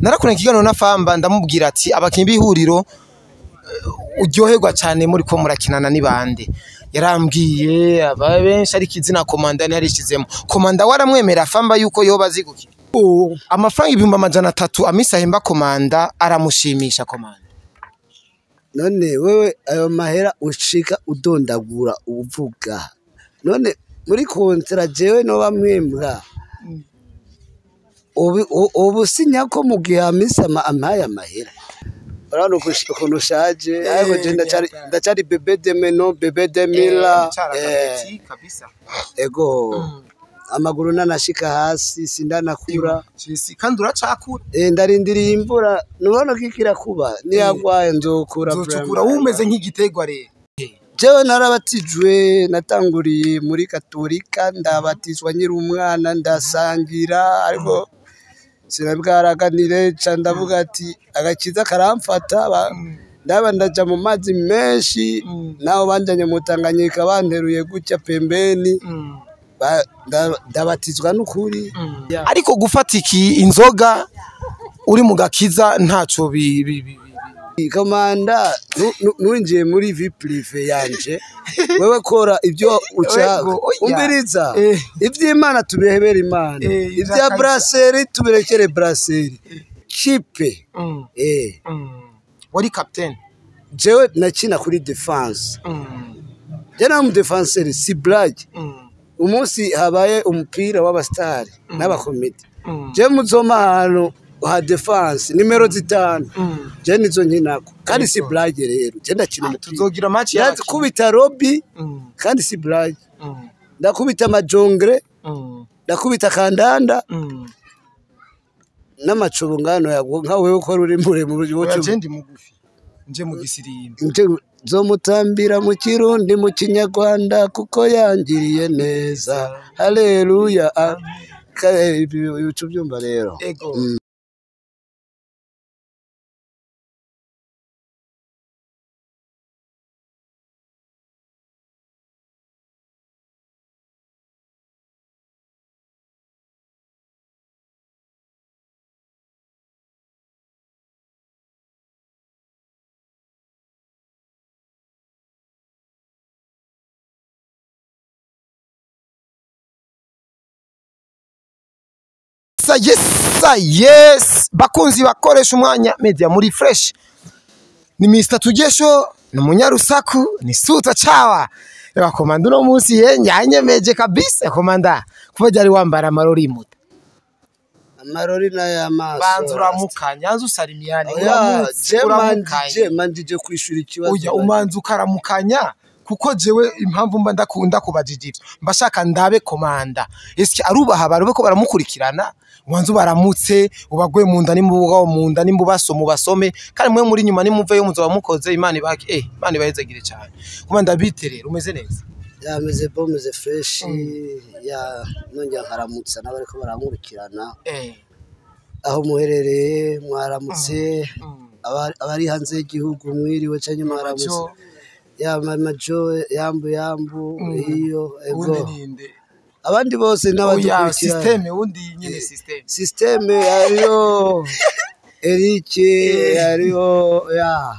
Narakoranye ikiganiro na Famba, ndamubwira ati abakinyi b'ihuriro uryoherwa cyane muri ko murakinana ni bande? Yarambwiye aba benshi, ariko izina Komanda ntiyarishyizemo. Komanda waramwemera Famba yuko yoba azi gukina? Amafaranga 300,000 Amisi ahemba Komanda aramushimisha Komanda? None wewe ayo mahera ushika udondagura uvuga, none muri contrat jewe noba mwembwa ubu sinya ko mu gihe Amisi ampaye amahera? Urabona ukuntu ushaje, ariko je ndacari bébé de meno, bébé de mila. Kabisa. Ego, amaguru nanashika hasi, sindanakura. Kandi uracakura. Ndarindiriye imvura, nubona ko ikira kuba niyagwaye nzokura. Nzocukura wumeze nk'igitegwa rero. Jewe narabatijwe, natanguriye muri Katolika, ndabatizwa nkiri umwana, ndasangira, ariko sinabwaraganire ca ndavuga ati agakiza karamfata, ndaba ndaja mu mazi menshi, naho banjanye mu Tanganyika banteruye gutya pembeni, ndabatizwa n'ukuri. Ariko gufata iki inzoga uri mu gakiza ntaco Komanda, ntuwinjiye muri vie privée yanje. Wewe kora ibyo ushaka. Umviriza, ivy'Imana tubihebere Imana, ibya brasserie tubirekere brasserie kipe. Wari captain? Jewe nakina kuri défense, je na mu défenseur, si blague. Umunsi habaye umupira w'abastari n'abakomedi, je muzoma ahantu ha défense numéro 5, je nizo nkinako. Kandi si blague rero, je ndakina umupira. Tuzogira match. Ndakubita lob kandi si blague, ndakubita amajongre, ndakubita kandanda n'amacubu ngano yago nka wewe ko uri muremure. Oya, je ndi mugufi, nje mu gisirimba. Nzomutambira mu Kirundi, mu Kinyarwanda, kuko yangiriye neza, haleluya. Ibicu byumva rero. Ego. Yes, bakunzi bakoresha umwanya media muri fresh, ni Mr Tugesho, ni umunyarusaku, ni suta chawa. Reba Komanda uno munsi ye yanyemeje kabisa. Komanda, kuba ryari wambara amarori muta? Amarori n'ay'amaso. Banza uramukanya, anza usalimiane. Oya, uramutse je uramukanya. Manjije kwishura ikibazo. Oya, umanza ukaramukanya, kuko jewe impamvu mba ndakunda kubajija ivyo, mba shaka ndabe Komanda eske arubaha abantu ko baramukurikirana. Ubanza ubaramutse, ubagwe mu nda, nimba mu nda, nimba ubasoma ubasome, kandi mwe muri nyuma nimuveyo muzoba mukoze. Imana ibake, Imana ibahezagire cyane. Komanda, bite rero, umeze neza? Yameze bo, meze fresh ya. Nongera nkaramutsa n'abariko barankurikirana aho muherereye, mwaramutse. Abari hanze y'igihugu mwiriwe canke mwaramutse. Jo. Ya mama Jo, yambu yambu iyo ego. Uwundi ninde? Abandi bose Oya. n'abadukurikirana. Systeme, uwundi nyene systeme. Systeme hariyo Eric, hariyo ya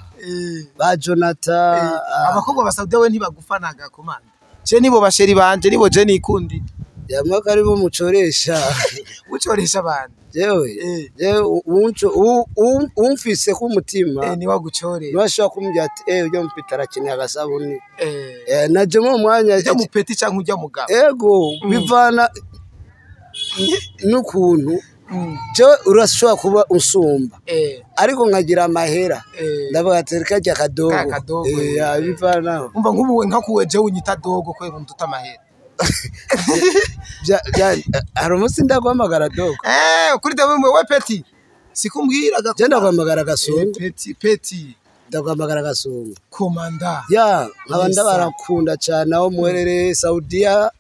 ba Jonathan. Abakobwa ba Saudiya we ntibagufanaga Komanda? Je nibo basheri banje, nibo je nikundi. Yamaka aribo mucoresha. Ucoresha abantu? Jewe jewe umfise k'umutima ni wagucorera. Niwashobora kumbwira ati ujya mupita arakeneye agasabuni. Naje mu mwanya. Ujya mu peti canke ujya mugabo? Ego, bivana n'ukuntu jewe urashobora kuba unsumba, ariko nkagira amahera, ndavuga ati reka rya kadogo. Ka kadogo, Ya, bivana. Umva, nk'ubu nka kuwe jewe unyita dogo kubera unduta amahera. Hari umunsi ndaguhamagara dogo? Kuri dawe we petit sikumbwiraga. Je ndaguhamagara Gasongo. Petit, petit. Ndaguhamagara Gasongo. Komanda. Ya, nkaba Yes. ndabarakunda cyane aho muherereye Saudiya,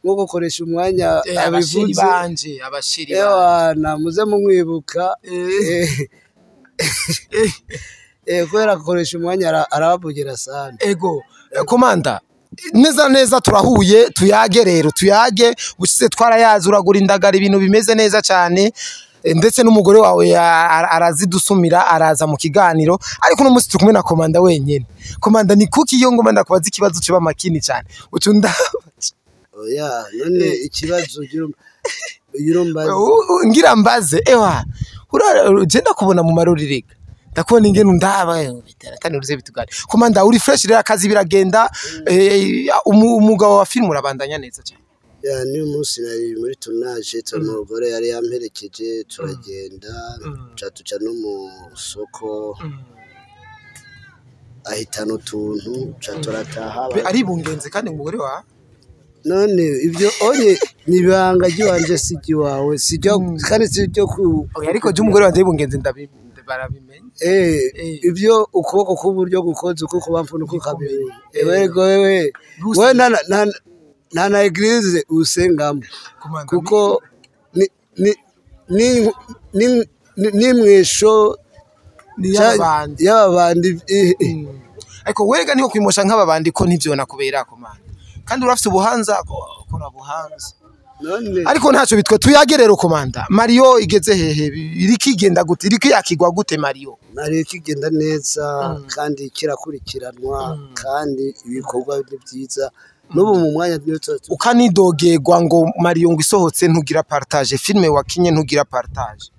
nko gukoresha umwanya Abashiri abivuze. banje, abashiri banje. Ewana, muze mumwibuka. Kubera gukoresha umwanya arabavugira sana. Ego. Komanda, neza neza turahuye, tuyage rero, tuyage. Ushize twarayaze, uragura indagara, ibintu bimeze neza cyane. Ndetse n'umugore wawe arazidusumira araza mu kiganiro, ariko uno munsi turi kumwe na komanda wenyene. Komanda, ni kuki iyo ngoma ndakubaza ikibazo kiba makini cyane ucunda? Oya, none ikibazo ugira umbaze? Ngira mbaze, ewa je ndakubona mu marori, rega ndakubona ingene undaba kandi uruze bitugane. Komanda, uri fresh rero, akazi biragenda, umugabo wa film urabandanya neza cyane. Ya, ni umunsi nari muri tournage, umugore yari yamperekeje, turagenda, ca tuca no mu soko, ahitana utuntu, ca turataha. Be, aribungenze kandi umugore wa None ibyo onye ni ibanga ry'iwanje, si iry'iwawe, si iryo kandi si iryo ku Oya, ariko je umugore wanje yibungenze barabimenya. Ibyo ukuboko k'uburyo gukoze uko kubamfu nuko kabiri. Ego, wewe Bruce. Wewe nta na église usengamo. Komanda, Kuko ni ni ni ni ni mwisho ni y'abandi. Y'abandi. Ariko wega niho kwimosha nk'ababandi ko ntivyo nakubera, komanda, kandi urafise ubuhanza kora buhanza. None Ariko ntacyo bitwe tuyage rero. Komanda, Mario igeze hehe? Iriko igenda gute? Iriko yakigwa gute Mario? Nari kigenda neza kandi kirakurikiranwa kandi ibikorwa ni byiza, n'ubu mu mwanya niyo Ukanidogerwa ngo Mario ngo isohotse ntugira partage, filme wakinye ntugira partage.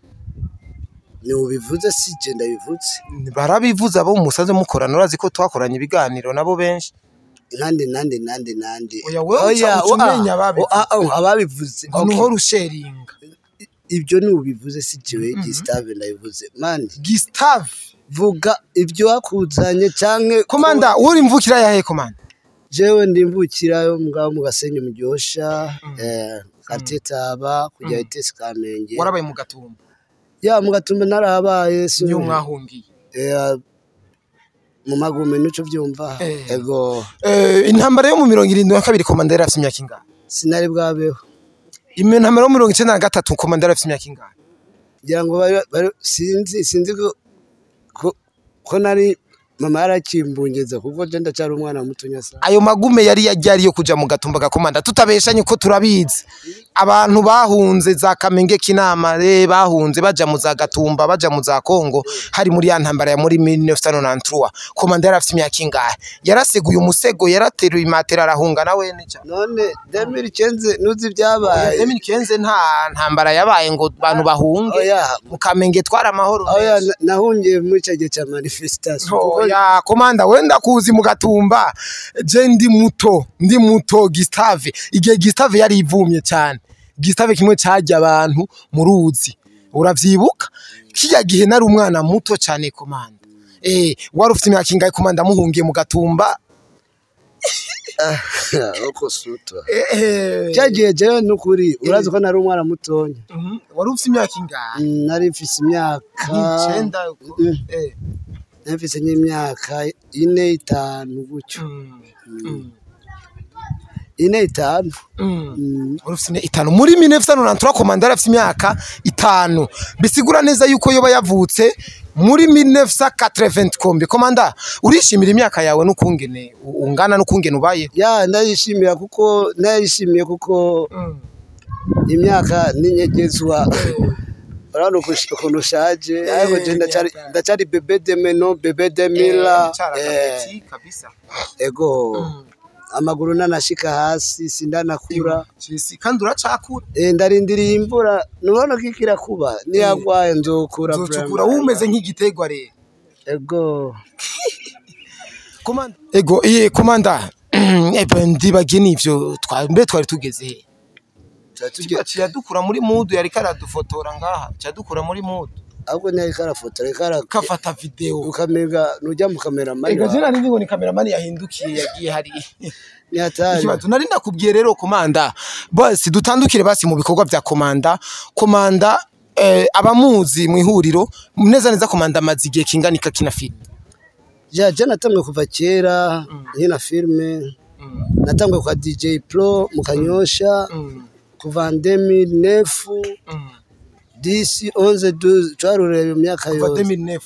Ni ubivuze, si je ndabivuze. Barabivuze abo musaze mukorana, urazi ko twakoranye ibiganiro nabo benshi. Nande, nande, nande, nande? Oya, wewe uca umenya ababivuze. Ababivuze. Ngo nuhora usharinga. Ibyo ni ubivuze, si jewe Gustave ndabivuze, man. Gustave. Vuga ibyo wakuzanye canke Komanda, uri mvukira yahe, komanda? Jewe ndimvukira yo mugabo mu Gasenyi, mu Gihosha, quartier Taba, kujya ETS Kamenge. Warabaye mu Gatumba? Ya, mu Gatumba narahabaye si Niyo mwahungiye? Mu magume, nico vyumva. Ego. Intambara yo mu 72, komanda yari afise imyaka ingahe? Sinari bwabeho. Intambara yo 93, komanda yari afise imyaka ingahe? Ngira ngo sinzi ko nari mama yarakimbungeza, kuko je ndacyari umwana muto nyasa. Ayo magume yari yajyari yo kuja mu Gatumba gakomanda, tutabeshanye ko turabizi, abantu bahunze za Kamenge, Kinama, bahunze baja mu za Gatumba, baja mu za Kongo, hari muri ya ntambara ya muri 1993. Komanda yari afise imyaka ingahe? Yaraseguye umusego, yarateruye imatera, arahunga na wene ca? None 2015 nuzi ibyabaye? 2015 nta ntambara yabaye ngo abantu bahunge. Oya. Mu Kamenge twari amahoro Oya. menshi. Nahungiye muri icyo gihe cya manifestation kuko Oya komanda, wenda kuzi mu Gatumba, je ndi muto, ndi muto. Gustave, igihe Gustave yari ivumye cyane, Gustave kimwe cyajya abantu mu ruzi, uravyibuka kijya gihe nari umwana muto cyane. Komanda, wari ufite imyaka ingahe, komanda, muhungiye mu Gatumba? Uko sutwa cyagiye, jewe nukuri urazi ko nari umwana mutonya. Wari ufite imyaka ingahe? Nari mfise imyaka nk'icenda? Nari mfise nk'imyaka ine, itanu gutyo. Ine, itanu. Wari ufite itanu muri 1993. Komanda yari afite imyaka 5, bisigura neza yuko yoba yavutse muri 1980 kombi. Komanda, urishimira imyaka yawe n'ukungene ungana n'ukungene ubayeho? Ya, ndayishimira kuko ndayishimiye, kuko imyaka n'inyegezwa, urabona ukuntu ushaje, ariko je ndacyari bébé de meno, bébé de mila. Kabisa. Ego, amaguru nanashika hasi, sindanakura. Kandi uracakura. Ndarindiriye imvura, nubona ko ikira kuba, niyagwaye nzokura. Nzocukura wumeze nk'igitegwa rero. Ego. Komanda, ego, iye komanda, ebe ndibagiye n'ivyo mbe twari tugeze he? Tugiye dukura muri mudu, yari karadufotora ngaha, cyadukura muri mudu. Ahubwo ntiyariko arafotora, ariko kafata video. Ukamenga nujya mu kameramani. Ego, je nari nzi ngo ni kameramani yahindukiye yagiye hariya. Ni hatari. Ikibazo nari nakubwiye rero, komanda, basi dutandukire basi mu bikorwa vya komanda. Komanda, abamuzi mu ihuriro neza neza, komanda amaze igihe kingana iki akina filime? Ja, je natanguye kuva kera nkina filime, natanguye kwa DJ Pro mu Kanyosha kuva 2009, 10, 11, 12, twarureba imyaka Kuva yose. 2009?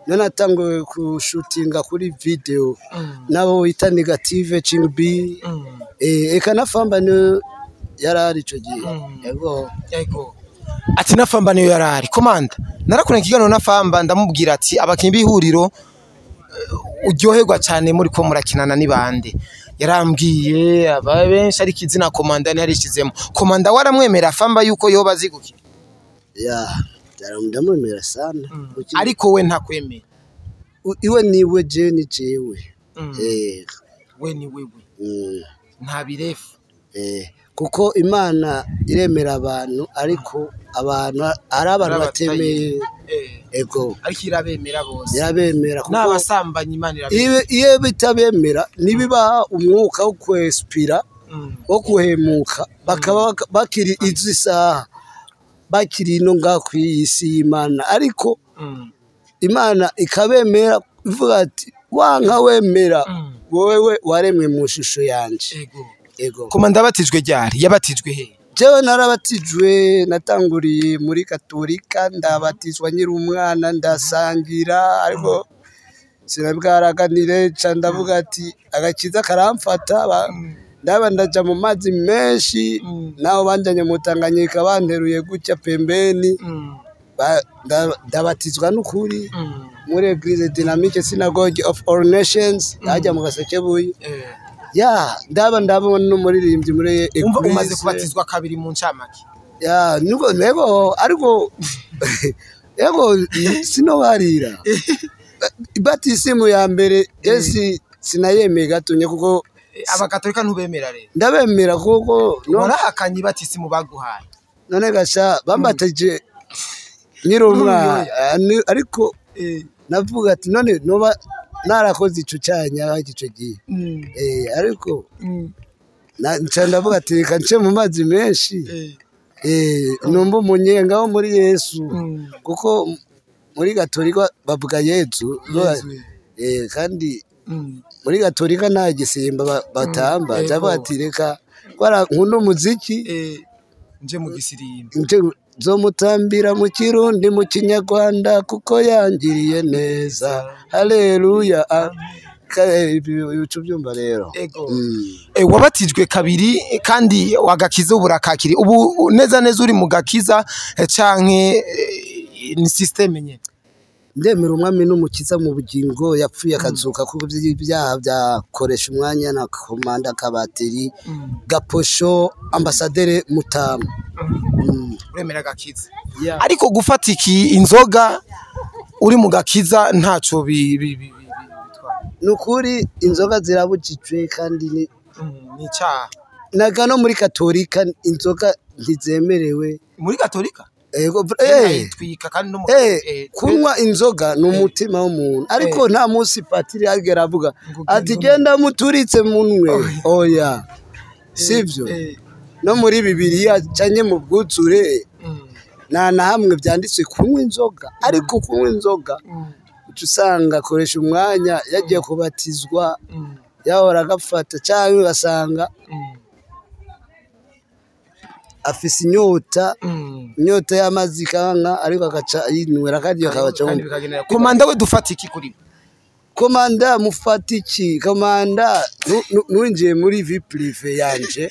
Niyo natanguye kushutinga kuri video nabo bita Negative Ching B, eka na Famba niyo yarari ico gihe. Yego. Yego. Ati na Famba niyo yarari. Komanda, narakuranye ikiganiro na Famba, ndamubwira ati abakinyi b'ihuriro uryoherwa cyane muri ko murakinana ni bande? Yarambwiye aba benshi, ariko izina Komanda ntiyarishizemo. Komanda waramwemera Famba yuko yoba azi gukina? Ya, ndamwemera sana. Ariko we ntakwemera? Iwe niwe, je ni jewe. We ni wewe. Nta birefu. Kuko Imana iremera abantu, ariko abantu ari abantu batemeye. Ego. Ariko irabemera bose. Irabemera kuko n'abasambanyi Imana irabemera. Iyo bitabemera nibibaha umwuka wo kwespira, wo kuhemuka, bakaba bakiri izi saha, bakiri ino ngaho kw'iyi si y'Imana, ariko Imana ikabemera ivuga ati wanka wemera, wewe waremwe mu shusho yanje. Ego. Komanda abatijwe ryari? Yabatijwe he? Jewe narabatijwe, natanguriye muri Katolika, ndabatizwa nkiri umwana, ndasangira, ariko sinabwaraganire, ca ndavuga ati agakiza karamfata, ndaba ndaja mu mazi menshi, naho banjanye mu Tanganyika banteruye gutya pembeni, ndabatizwa n'ukuri muri Eglise Dynamique Synagogue of All Nations, hajya mu Gasekebuye. Ya, ndaba ndabona n'umuririmbyi muri Umva, Eglise. Umaze kubatizwa kabiri mu ncamake. Ya, niko nego, ariko ego sinobarira batisimu ya mbere esi sinayemeye gatonye kuko Abakatolika ntubemera rero? Ndabemera kuko no, Warahakanye batisimu baguhaye? None gasha bambatije nkiri umwana, ariko navuga ati none noba narakoze ico canya ico gihe, ariko nca ndavuga ati reka nce mu mazi menshi, numva umunyenga wo muri Yesu, kuko muri Gatolika bavuga Yezu. Yezu. Kandi muri Gatolika nta gisimba batamba. Ndavuga ati reka kwara nkunda umuziki, Nje mu gisirimba. Nzomutambira mu Kirundi, mu Kinyarwanda, kuko yangiriye neza, haleluya. Ibicu byumva rero. Ego. Wabatijwe kabiri kandi wagakiza uburakakiri ubu neza neza, uri mu gakiza canke ni système nyene? Ndemera umwami n'umukiza mu bugingo, yapfuye akazuka kuko ibyaha byakoresha umwanya na Komanda Kabateri Gaposho, ambasaderi Mutamu. Uremera agakiza? Yeah. Ariko gufata iki inzoga uri mu gakiza ntaco bitwara? Ni ukuri inzoga zirabujijwe kandi ni Ni icaha. Naga no muri Katolika inzoga ntizemerewe. Muri Katolika? Ego. Twika kandi no mu Kunywa inzoga ni umutima w'umuntu, ariko nta munsi patiri agera avuga Ngo ati genda. Genda muturitse munwe, oya, sivyo. No muri Bibiliya canke mu bwuzure nta na hamwe byanditswe kunywa inzoga, ariko kunywa inzoga uca usanga akoresha umwanya yagiye kubatizwa, yahora agafata, cyangwa ugasanga afise inyota, inyota y'amazi kanka, ariko agaca yinywera kandi akabaca. Kandi bikagenera. Komanda we dufata iki kuri we? Komanda mufata iki? Komanda ntuwinjiye muri vie privée yanje,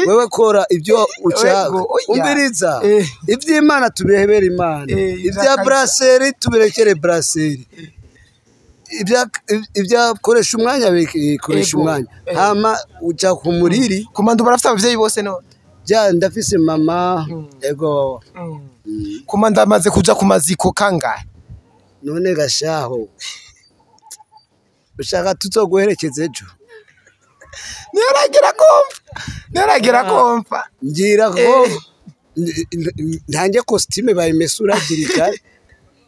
wewe kora ibyo ushaka. Ego, oya. Umviriza, iby'Imana tubihebere Imana, ibya brasserie tubirekere brasserie, ibya koresha umwanya bikoresha umwanya, hama uja ku muriri. Komanda barafite abavyeyi bose none? Ja, ndafise mama, ego. Komanda amaze kuja ku maziko kangahe? None gashaho ushaka tuzoguherekeza ejo? Ntiyaragira komfa, ntiyaragira komfa. Ngira ko ntange costume bayimesura hakiri kare,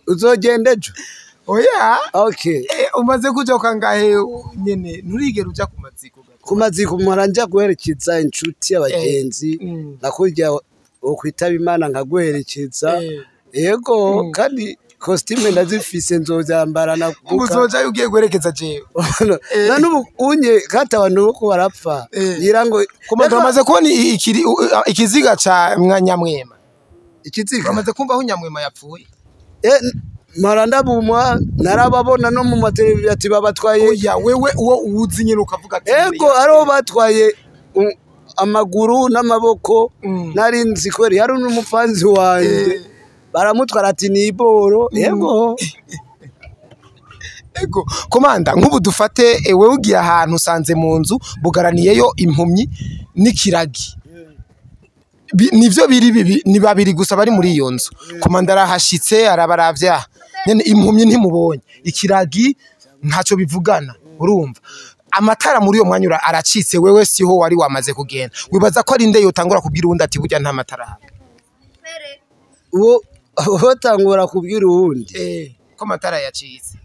uzogenda ejo? Oya. Okay. Umaze kuja kangahe nyene? Nturigera uja ku maziko? Ku maziko mpora nja guherekeza inshuti, abagenzi, nakurya wokwitaba Imana nkaguherekeza. Yego, kandi costume ndazifise, nzovyambara nakuka. Uzojayo ugiye guherekeza jewe? Na n'ubu unye kati abantu boko barapfa, ngira ngo Komanda, bamaze kubona ikiziga ca Nyamwema? Ikiziga? Bamaze kumva aho Nyamwema yapfuye? Mpora ndabumwa, narababona no mu mateleviziyo ati babatwaye. Oya, wewe uwo uwuzi nyene ukavuga ati Ego, ariho batwaye. amaguru n'amaboko. Nari nzi kweri yari n'umufanzi wanje, baramutwara ati ni iboro, yego. Ego komanda, nk'ubu dufate wewe ugiye ahantu usanze mu nzu bugaraniyeyo impumyi n'ikiragi. Nivyo biri bibi, ni babiri gusa bari muri iyo nzu. Komanda arahashitse, arabaravya nyene, impumyi ntimubonye, ikiragi ntacyo bivugana. Urumva amatara muri uyo mwanya aracitse, wewe siho wari wamaze kugenda. Wibaza ko ari nde yotangura kubwira uwundi ati burya nta matara ahari? Uwo utangura kubwira uwundi Ko amatara yacitse.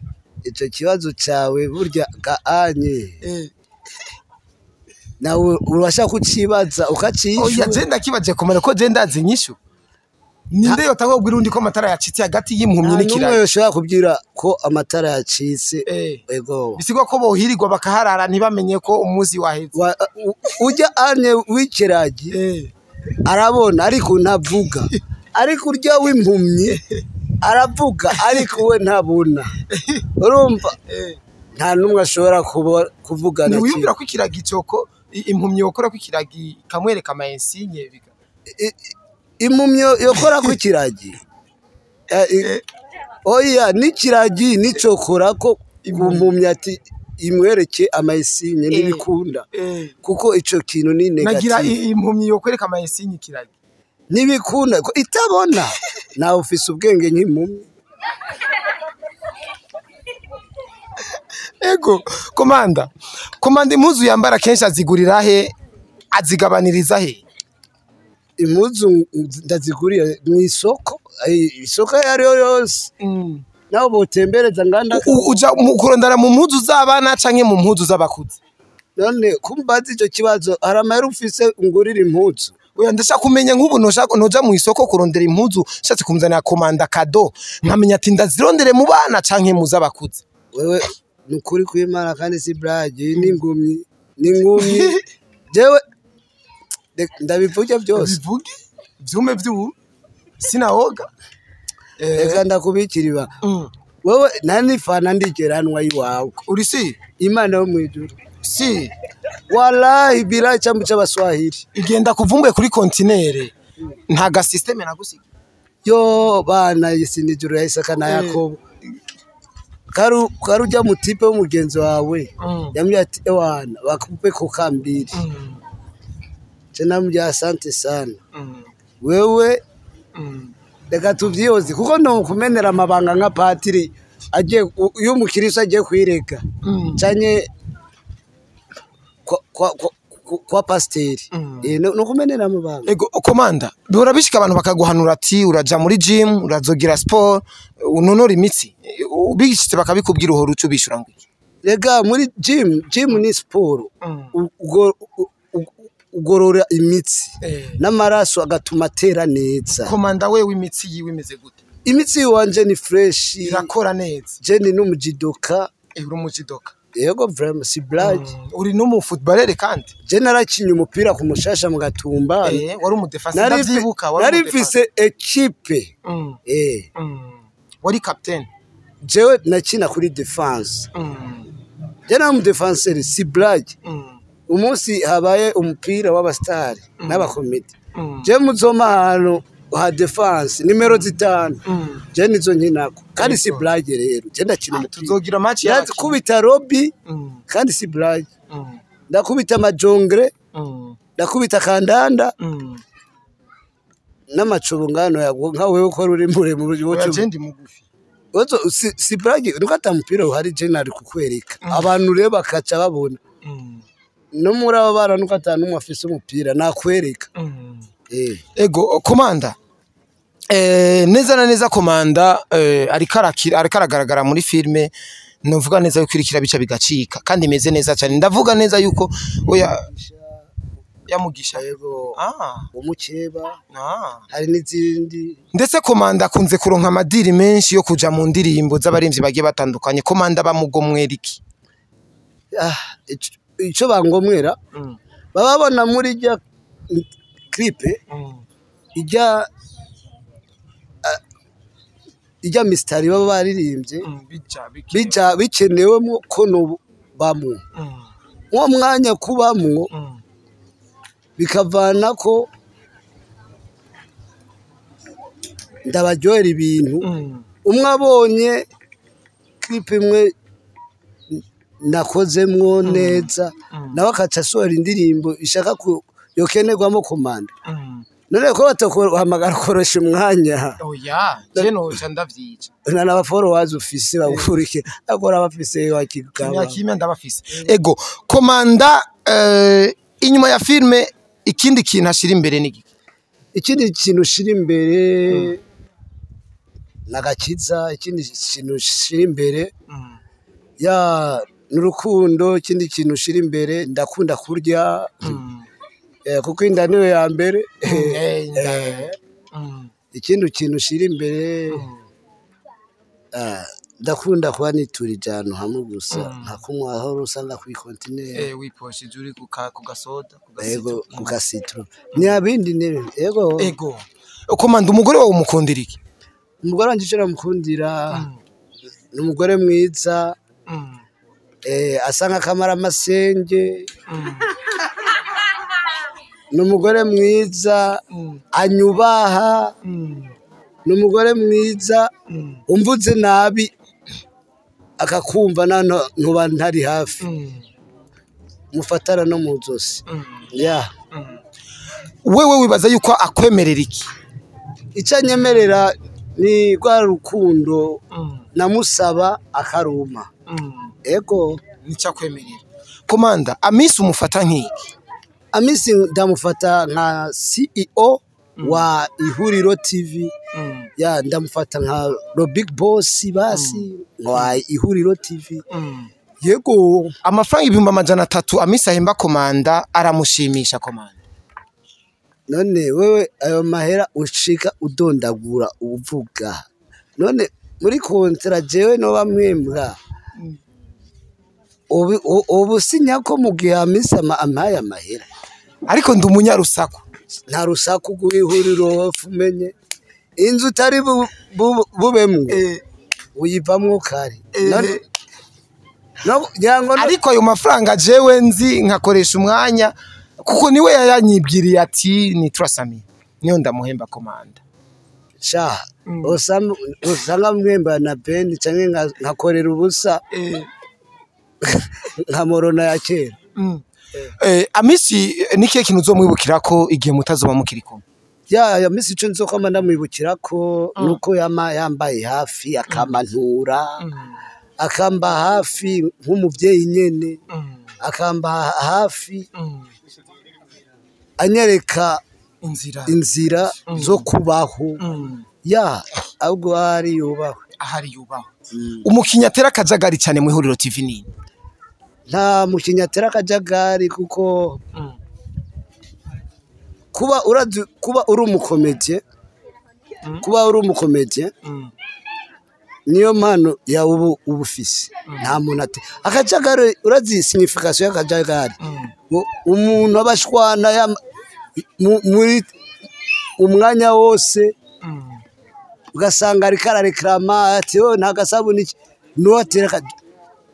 Ico kibazo cawe burya gaanye nawe urashaka kucibaza Oya, ukacishura. je ndakibaje komanda ko je ndazi inyishu. Ninde yotangura kubwira uwundi ko amatara yacitse hagati y'impumyi Nta n'umwe n'ikiragi? yoshobora kubwira ko amatara yacitse. Ego. Bisigwa ko bohirirwa bakaharara ntibamenye ko umunsi waheze. Ujya anye w'ikiragi arabona ariko ntavuga, ariko urya w'impumyi aravuga ariko we ntabona. Urumva nta n'umwe ashobora kuvugana. Ntiwiyumvira ko ikiragi coko impumyi yokora ko ikiragi ikamwereka ama insigne Impumyi yokora ku kiragi? Oya, n'ikiragi nicokora ko ku mpumyi ati imwereke amayisinye, ntibikunda kuko ico kintu ni Nagira negative. Impumyi yokwereka ama insigne ikiragi? Ntibikunda ko itabona, nawe ufise ubwenge nk'impumyi. Ego komanda, komanda impuzu yambara kenshi azigurira he, azigabaniriza he? Impuzu ndazigurira mu isoko, isoko ayo ariyo yose naho botembereza nganda. Uja mu kurondera mu mpuzu z'abana canke mu mpuzu z'abakuze? None kumbaza ico kibazo, hari amahera ufise ungurira impuzu? Oya, ndashaka kumenya nk'ubu noja mu isoko kurondera impuzu nshatse kumuzanira komanda cadeau, nkamenya ati ndazirondere mu bana canke mu z'abakuze. Wewe ni ukuri kw'Imana kandi si blague, iyi ni ingumyi, ni ingumyi jewe ndabivuge byose. Bivuge vyume vyume, sinawoga. Reka ndakubikira iba wewe nta n'ifana ndigeranwa iwawe. Uri si Imana yo mw'ijuru. Si. Wallahi bilahi, cyambu c'Abaswahili. Igenda kuvumbuye kuri kontinere, nta ga système nagusiga. Yo bana isi nijoro ya Isaka na Yakobo, karu karujya mutipe w'umugenzi wawe yambwiye ati ewana bakupe koka mbili. Je namubwiye asante sana. Wewe reka tuvyihoze kuko no kumenera amabanga nka patiri agiye iyo umukiristo agiye kwirega canke kwa pasiteri. No kumenera amabanga. Ego komanda, bihora bishika abantu bakaguhanura ati uraja muri gym, urazogira sport, unonora imitsi. Ubishitse bakabikubwira, uhora uca ubishura ngo iki? Rega muri gym, gym ni siporo. Ugorora imitsi n'amaraso agatuma atera neza. Komanda wewe imitsi yiwe imeze gute? Imitsi wanje ni fresh. Irakora neza? Je ni n'umujidoka. Uri umujidoka? Yego, vraiment si blague. Uri n'umu footballeur kandi? Je narakinye umupira ku Mushasha mu Gatumba. Wari umudefense, ndavyibuka, wari Nari umudefense. mfise ekipe. Wari captain? Jewe nakina kuri defense. Je nari umudefenseur, si blague. Umunsi habaye umupira w'abasitari n'abakomedi, je muzoma ahantu ha defense nimero 5. Je nizo nkinako kandi si blague, rero je ndakina umupira. Tuzogira match y'abakinyi. Ndakubita lob kandi si blague. Ndakubita amajongre. Ndakubita kandanda n'amacubu ngano yago nka wewe ko uri muremure. Oya, je ndi mugufi. Ozo si blague nuko ata mupira uhari, je nari kukwereka abantu rero bakaca babona. No muri abo bana nuko ata n'umwe afise umupira nakwereka. Ego komanda, neza na neza komanda ariko arakira, ariko aragaragara muri filme. Novuga neza yuko irikira bica bigacika kandi imeze neza cyane. Ndavuga neza yuko oya yamugisha. Yego. Umukeba. Hari n'izindi. Ndetse komanda akunze kuronka amadiri menshi yo kuja mu ndirimbo z'abarimvyi bagiye batandukanye. Komanda bamugomwera iki? Ah, ico bangomwera baba babona muri rya clip ijya ijya mistari baba baririmbye bija bikenewemo ko no bamwo uwo mwanya kubamwo. Bikavana ko ndabaryohera ibintu. Umwe abonye clip imwe nakozemwo neza, nawe akaca asohora indirimbo ishaka ku yokenerwamo komanda. None ko batakuhamagara korosha umwanya? Oya, je noca ndavyica. Nta n'aba followers ufise bagukurikira, akora bafise wakigaba. Kimya kimya ndabafise. Ego komanda, inyuma ya filme ikindi kintu ashira imbere ni giki? Ikindi kintu ushira imbere nagakiza, ikindi kintu ushira imbere ya n'urukundo, ikindi kintu ushira imbere ndakunda kurya, kuko inda niyo ya mbere. Ikindi kintu ushira imbere, ndakunda kuba niturije ahantu hamwe gusa, nka kunywa aho usanga kuri kontineri. Wiposhije uri ku gasoda? Ego, ku gasitro, ni abindi ni ego. Ego komanda, umugore wawe umukundira iki? Umugore wanje ico namukundira ni umugore mwiza, asa nk'akamara amasenge, ni umugore mwiza anyubaha, ni umugore mwiza umvuze nabi akakumva ntuba ntari hafi, mufatana no mu zosi ya. Wewe wibaza yuko akwemerera iki? Icyo anyemerera ni rwa rukundo namusaba akaruma, ego. Nicyo akwemerera. Komanda, Amisi umufata nk'iki? Amisi ndamufata nka CEO wa Ihuriro TV, ya ndamufata nka ro big boss basi wa Ihuriro TV, yego. Amafaranga 300,000 Amisi ahemba komanda aramushimisha, komanda? None wewe ayo mahera ushika udondagura uvuga, none muri contrat jewe noba mwembwa ubu sinya ko mu gihe Amisi ampaye amahera? Ariko ndi umunyarusaku. Nta rusaku rw'ihuriro, umenye inzu utari bubemwo uyivamwo kare. Ngira ngo Ariko ayo mafaranga jewe nzi nkakoresha umwanya, kuko niwe yayanyibwiriye ati ni turasami niyo ndamuhemba komanda. Sha, usanga mwemba na Ben canke nkakorera ubusa nka morona ya kera. Amisi ni kihe kintu uzomwibukira ko igihe mutazoba mukiri kumwe? Ya misi, ico nzokoma ndamwibukira ko nuko yama yambaye hafi, akamantura, akamba hafi nk'umuvyeyi nyene, akamba hafi anyereka inzira, inzira zo kubaho, ya ahubwo ari yubahwe. Ahari yubahwe. Umukinyi atera akajagari cyane mu Ihuriro TV nini? Nta mukinyi atera akajagari, kuko kuba urazi kuba uri umukomediye, kuba uri umukomediye niyo mpano yawe ubu ufise. Nta muntu ate akajagari. Urazi signification y'akajagari? Umuntu aba ashwana muri umwanya wose, ugasanga ariko arareklama ati: "Oh, nta gasabuni iki." Nuwo atera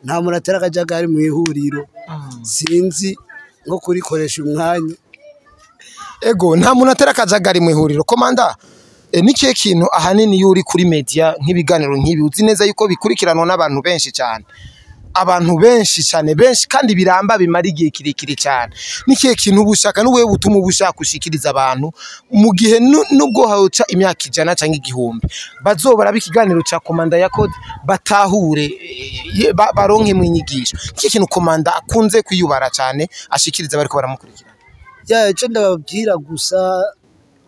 nta muntu atera akajagari mu ihuriro, sinzi nko kurikoresha umwanya. Ego, nta muntu atera akajagari mu ihuriro. Komanda, ni kihe kintu ahanini iyo uri kuri media nk'ibiganiro nk'ibi, uzi neza yuko bikurikiranwa n'abantu benshi cyane, abantu benshi cyane, benshi kandi biramba, bimara igihe kirekire cyane, ni kihe kintu uba ushaka n'ubuhe butumwa uba ushaka ushikiriza abantu mu gihe nubwo hawuca imyaka 100 cyangwa 1000 bazobara ikiganiro ca komanda yakoze batahure, baronkemwo inyigisho? Ikihe kintu komanda akunze kwiyubara cyane ashikiriza bariko baramukurikirana? Ya, icyo ndababwira gusa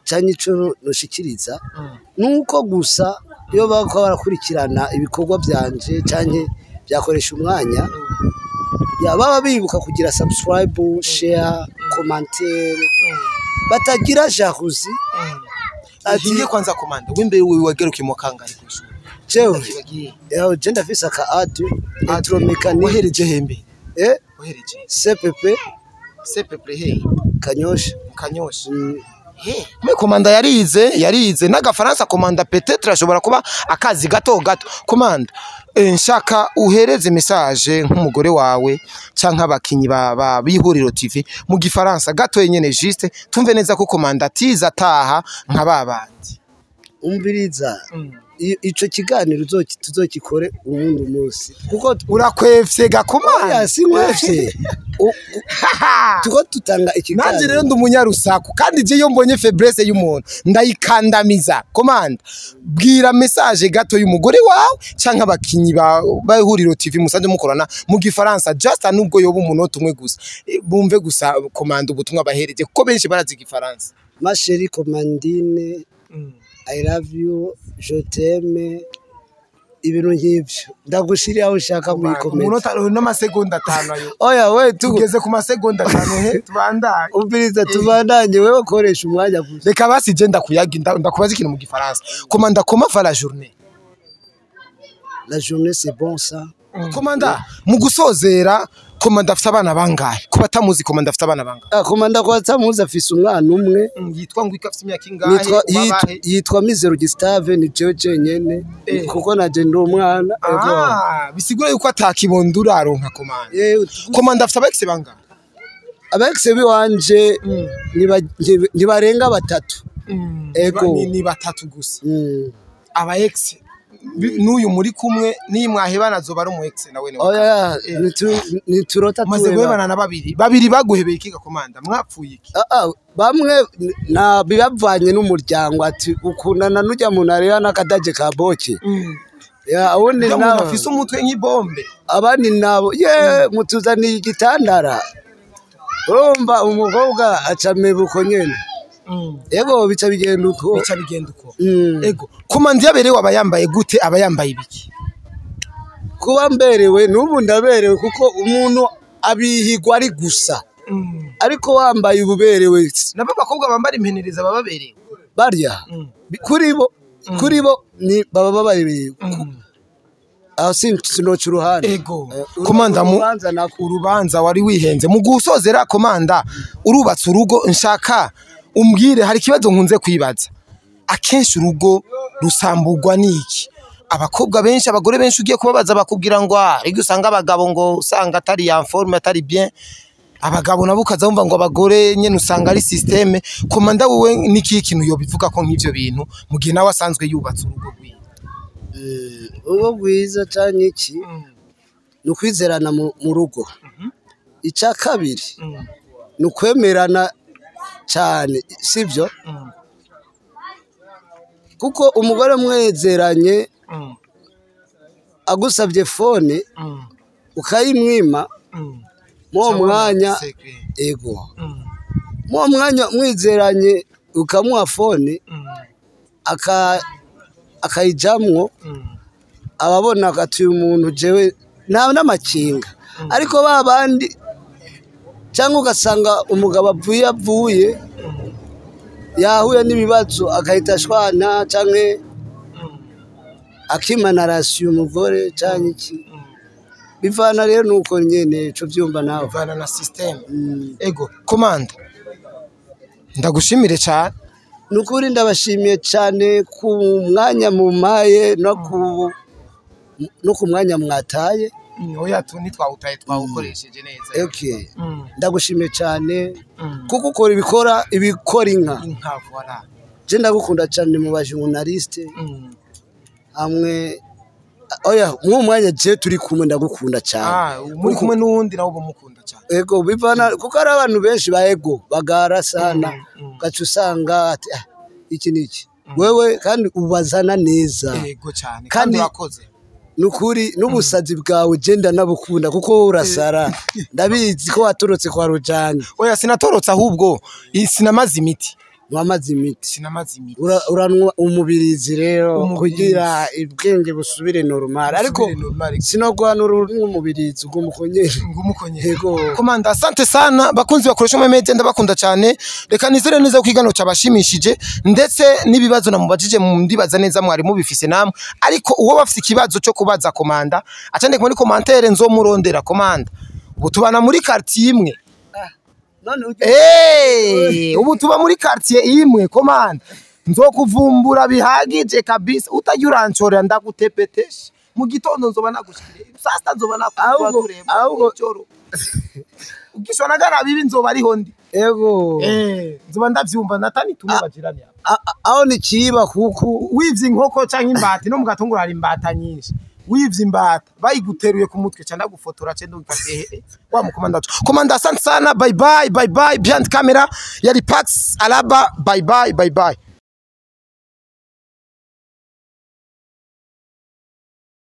cyangwa icyo nushikiriza nuko gusa iyo bako barakurikirana ibikorwa byanje cyangwa byakoresha umwanya, ya baba bibuka kugira subscribe, share, commentaire, batagira jalousie ati ati kwanza komanda, wimbe wewe wagerukiye mu kangahe kw'ishuri? Jewe yawe je ndafise aka A2 électromécanique. Wahereje hembe? Wahereje? CPP. CPP he? Kanyosha. Mu Kanyosha? Mm. Mais komanda yarize n'agafaransa. Komanda peut-être ashobora kuba akazi gato gato. Komanda, nshaka uhereze message nk'umugore wawe canke abakinyi ba bihuriro TV mu gifaransa gato yenyene, juste tumve neza ko komanda atize ataha nka babandi. Umviriza, ico kiganiro tuzokikore uwundi munsi kuko Urakwefye ga komanda. Oya, sinkwefye. Tuko tutanga Nanjye rero ikiganiro. Ndi umunyarusaku kandi je iyo mbonye faiblesse y'umuntu ndayikandamiza. Komanda, bwira message gato y'umugore wawe canke abakinyi ba Ihuriro TV musanzwe mukorana mu gifaransa, just nubwo yoba umunota umwe gusa. Bumve gusa komanda ubutumwa bahereje, kuko benshi barazi igifaransa. Ma chérie Commandine, I love you, je t'aime, ibintu nk'ivyo ndagushiriye aho ushaka muri comment. Umunota n'amasegonda 5 ayo. Oya we tu. Tugeze ku masegonda 5 he tubandanye. Umviriza, tubandanye, wewe koresha umwanya gusa. Reka basi je ndakuyaga, ndakubaza ikintu mu gifaransa. Komanda, comment va la journée? La journée, c'est bon ça. Komanda, mu gusozera, komanda afite abana bangahe? Ku batamuzi, komanda afite abana bangahe? Ah, komanda kwa tamuzi afise umwana umwe. Yitwa ngo iki? Afite imyaka ingahe? Yitwa Ubabahe? Yitwa Mizero Gustave, ni jewe jenyene kuko naje ndi umwana. Ego. Ah, bisigura yuko atakibondo uraronka, komanda. Komanda afite aba ex bangahe? Aba ex biwanje ntibarenga batatu. Ego. Ni batatu gusa aba ex. N'uyu muri kumwe niyi mwahebana azoba ari umu ex nawe ni Oya, niturota. Umaze tuweba. guhebana na babiri. Babiri baguhebeye ikiga, komanda? Mwapfuye iki? Ah, ah, bamwe na bibavanye n'umuryango, ati ukundana n'ujya muntu areba n'akadaje ka boke ya ubundi Ujya muntu nawe afise umutwe nk'ibombe. Abandi nabo ye mutuzaniye igitandara, urumva umukobwa aca mebuko nyene. Ego, bica bigenda uko. Bica bigenda uko. Ego, komanda, iyo aberewe aba yambaye gute? Aba yambaye ibiki? Kuba mberewe, n'ubu ndaberewe, kuko umuntu abihigwa ari gusa, ariko wambaye ububerewe. Nabo abakobwa bambara impenereza baba baberewe. Barya kuri bo ni baba bababerewe. Aho sinoca uruhande. Ego. Komanda, mu urubanza nako. Urubanza wari wihenze. Mu gusozera, komanda, urubatse urugo, nshaka umbwire, hari ikibazo nkunze kwibaza akenshi: urugo rusamburwa n'iki? Abakobwa benshi, abagore benshi ugiye kubabaza bakubwira ngo ah, ariko usanga abagabo ngo usanga atari en forme, atari bien. Abagabo nabo ukaza wumva ngo abagore nyene usanga ari système. Komanda, wowe niki kintu yobivuga ko nk'ivyo bintu mu gihe nawe asanzwe yubatse urugo rwiwe? Urugo rwiza canke iki ni ukwizerana mu rugo. Icya kabiri ni ukwemerana cyane, sibyo? Kuko umugore mwezeranye agusabye phone ukayimwima muri uwo mwanya, ego, muri uwo mwanya mwizeranye ukamuha phone akayijamwo, ababona ati uyu muntu jewe nta n'amakinga. Ariko ba bandi, cyangwa ugasanga umugabo avuye yahuye n'ibibazo agahita ashwana cyangwa akimana ration umugore cyangwa iki, bivana rero nuko nyene ico vyumva nawe. Bivana na système. Ego, komanda, ndagushimire cyane. Ni ukuri ndabashimiye cyane ku mwanya mumpaye no ku mwanya mwataye. Oya, tu ntitwawutaye, twawukoresheje neza. Okay. Ndagushimiye cyane kuko ukora ibikora inka. Inka, voilà. Je ndagukunda cyane mu bajournaliste hamwe. Oya, mw'uwo mwanya je turi kumwe ndagukunda cyane. Ah, muri kumwe n'uwundi nawe ubamukunda cyane. Ego, bivana kuko ari abantu benshi ba ego bagara sana, ugaca usanga ati ah, iki n'iki, wewe kandi ubazana neza. Ego cyane, kandi urakoze. Nukuri n'ubusazi bwawe je ndanabukunda kuko wowe urasara, ndabizi ko waturutse kwa Rujanga. Oya, sinatorotse, ahubwo sinamaze imiti. Wamaze imiti. Sinamaze imiti. Uranwa umubirizi rero Umubirizi. kugira ubwenge busubire normal, ariko Busubire normal. sinogwanura umubirizi ugumukonyere. Ngumukonye. Yego. Komanda, asante sana. Bakunzi bakoresha mu media, ndabakunda cyane. Reka nizere neza ko igano cyabashimishije, ndetse n'ibibazo namubajije ndibaza neza mwari mubifise namwe. Ariko uwo bafise ikibazo cyo kubaza komanda acandike muri commentaire, nzomurondera. Komanda, ubu tubana muri quartier imwe. None ujya Ubu tuba muri quartier imwe, komanda. Nzokuvumbura bihagije kabisa. Utajya uranshorera, ndagutepetesha. Mu gitondo nzoba nagushikire. Saa sita nzoba nakuva tureba. Ijoro. Ugishona gana bibi nzoba ariho ndi. Ego. Nzoba ndavyumva natani tumwe bajirani aba. Aho ni kiba kuko Wivye inkoko canke imbata, no mu Gatunguru hari imbata nyinshi. Wivye imbata bayiguteruye ku mutwe, ca ndagufotora, ce ndugikatehe wa mukomanda wacu. Komanda, asante sana, bye bye, bye bye. Behind camera yari Pax Alaba, bye bye, bye bye.